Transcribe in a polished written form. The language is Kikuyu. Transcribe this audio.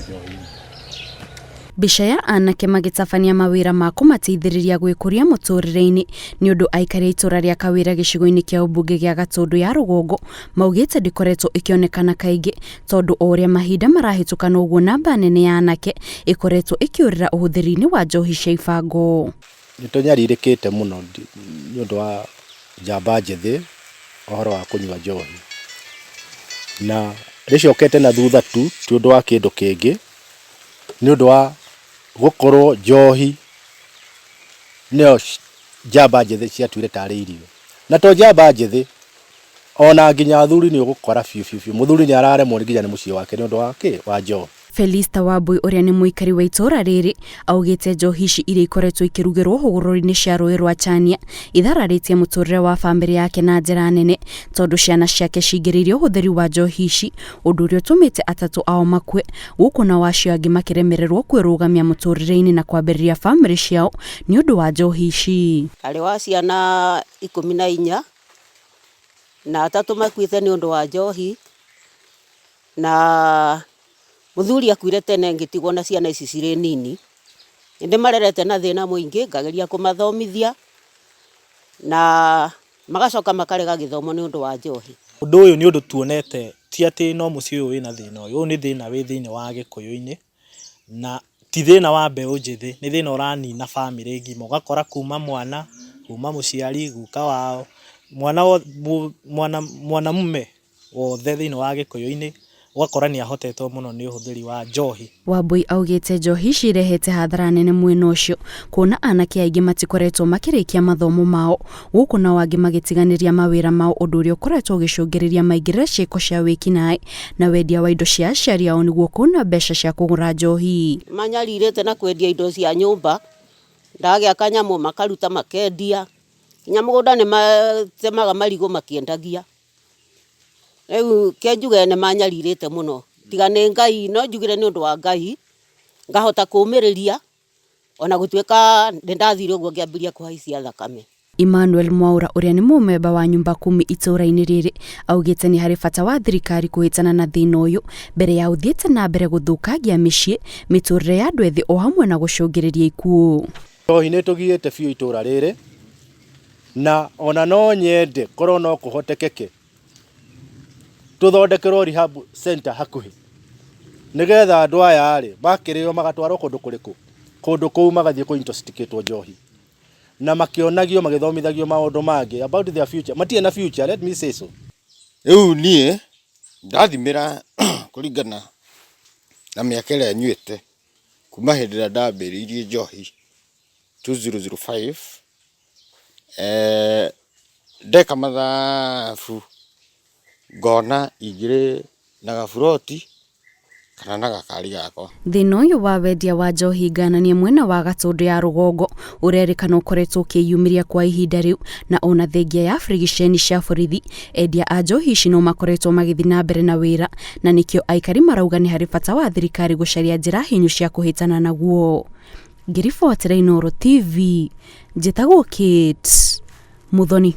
njohi-inĩ. Mbica ya anake magĩtabania mawĩra ma kũmateithĩrĩria gwĩkũria mũtũrĩre-inĩ nĩ ũndũ aikari a itũra rĩa Kawĩra gĩcigo-inĩ kĩa ũmbunge gĩa Gatũndũ ya rũgongo maugĩte ndĩkoretwo ĩkĩonekana kaingĩ tondũ o ũrĩa mahinda marahĩtũka noguo namba nene ya anake ĩkoretwo ĩkĩũrĩra ũhũthĩri-inĩ wa njohi cia ibango. Nĩ tũnyarirĩkĩte mũno nĩ ũndũ wa njamba njĩthĩ ũhoro wa kũnyua njohi, na rĩcokete na thutha tu ti ũndũ wa kĩndũ kĩngĩ, nĩ ũndũ wa gũkorwo njohi nĩyo njamba njĩthĩ ciatuire tarĩ irio. Na to njamba njĩthĩ, ona nginya athuri nĩ ũgũkora biũ biũ biũ mũthuri nĩ araremwo nginya nĩ mũciĩ wake nĩ ũndũ wa kĩ? Wa njohi. Felista Wambui ũrĩa nĩ mũikari wa itũũra rĩrĩ augĩte njohi ici iria ikoretwo ikĩrugĩrwo hũgũrũrũ-inĩ cia rũĩ rwa Chania ithararĩtie mũtũrĩre wa bamĩrĩ yake na njĩra nene tondũ ciana ciake cingĩrĩirie ũhũthĩri wa njohi ici ũndũ ũrĩa ũtũmĩte atatũ ao makue gũkũ nao acio angĩ makĩremererwo kwĩrũgamia mũtũrĩre-inĩ na kwambĩrĩria bamĩrĩ ciao nĩ ũndũ wa njohi ici. Ndarĩ wa ciana 14 na atatũ makuĩte nĩ ũndũ wa njohi na mũthuri akuire tene ngĩtigwo na ciana ici cirĩ nini. Nĩ ndĩmarerete na thĩna mũingĩ ngageria kũmathomithia na magacoka makarega gĩthomo nĩ ũndũ wa njohi. Ũndũ ũyũ nĩ ũndũ tuonete ti atĩ no mũciĩ ũyũ wĩna thĩna ũyũ, ũyũ nĩ thĩna wĩ thĩinĩ wa gĩkũyũ-inĩ na ti thĩna wa mbeũ njĩthĩ, nĩ thĩna ũranina bamĩrĩ ng'ima, ũgakora kuma mwana, kuma mũciari, guka wao, mwana mwana mwanamume wothe thĩinĩ wa gĩkũyũ-inĩ, ũgakora nĩ ahotetwo mũno nĩ ũhũthĩri wa njohi. Wambui augĩte njohi ici irehete hathara nene mwena ũcio kuona anake aingĩ matikoretwo makĩrĩkia mathomo mao gũkũ nao angĩ magĩtiganĩria mawĩra mao ũndũ ũrĩa ũkoretwo ũgĩcũngĩrĩria maingĩrĩre ciĩko cia wĩkinaĩ na wendia wa indo cia aciari ao nĩguo kuona mbeca cia kũgũra njohi. Manyarirĩte na kwendia indo cia nyũmba, ndagĩa kanyamũ makaruta makendia, nginya mũgũnda nĩ matemaga marigũ makĩendagia. Rĩu ke njuge nĩ manyarirĩte mũno, tiga nĩ Ngai no njugire nĩ ũndũ wa Ngai, ngahota kũmĩrĩria ona gũtuĩka nĩ ndathire ũguo ngĩambĩrĩria kũhaicia thakame. Emmanuel Mwaura ũrĩa nĩ mũmemba wa nyumba kumi itũũra-inĩ rĩrĩ augĩte nĩ harĩ bata wa thirikari kũhĩtana na thĩna ũyũ mbere ya ũthiĩte na mbere gũthũkangia mĩciĩ, mĩtũrĩre ya andũ ethĩ o hamwe na gũcũngĩrĩria ikuũ. Njohi nĩ ĩtũgiĩte biũ itũũra rĩrĩ na ona no nyende korwo no kũhotekeke tũthondekerwo rehab center hakuhĩ nĩgetha andũ aya rĩ makĩrĩo magatwarwo kũndũ kũrĩkũ? Kũndũ kũu magathiĩ kũ intoxicate njohi na makĩonagio magĩthomithagio maũndũ mangĩ about their future. Matirĩ na future, let me say so. Rĩu niĩ ndathimĩra kũringana na mĩaka ĩrĩa nyuĩte kuma hĩndĩ ĩrĩa ndambĩrĩirie njohi 2005, ndeka mathabu ngona ingĩrĩ na gaburoti kana na gakari gakwa. Thĩna ũyũ wa wendia wa njohi ngananie mwena wa Gatũndũ ya rũgongo ũrerĩkana ũkoretwo ũkĩyumĩria kwa ihinda rĩu na ona thengia ya birigiceni cia borithi endia a njohi ici no makoretwo magĩthiĩ na mbere na wĩra na nĩkĩo aikari marauga nĩ harĩ bata wa thirikari gũcaria njĩra hinyu cia kũhĩtana naguo. Ngĩribotera Inooro TV, njĩtagwo Kate Muthoni.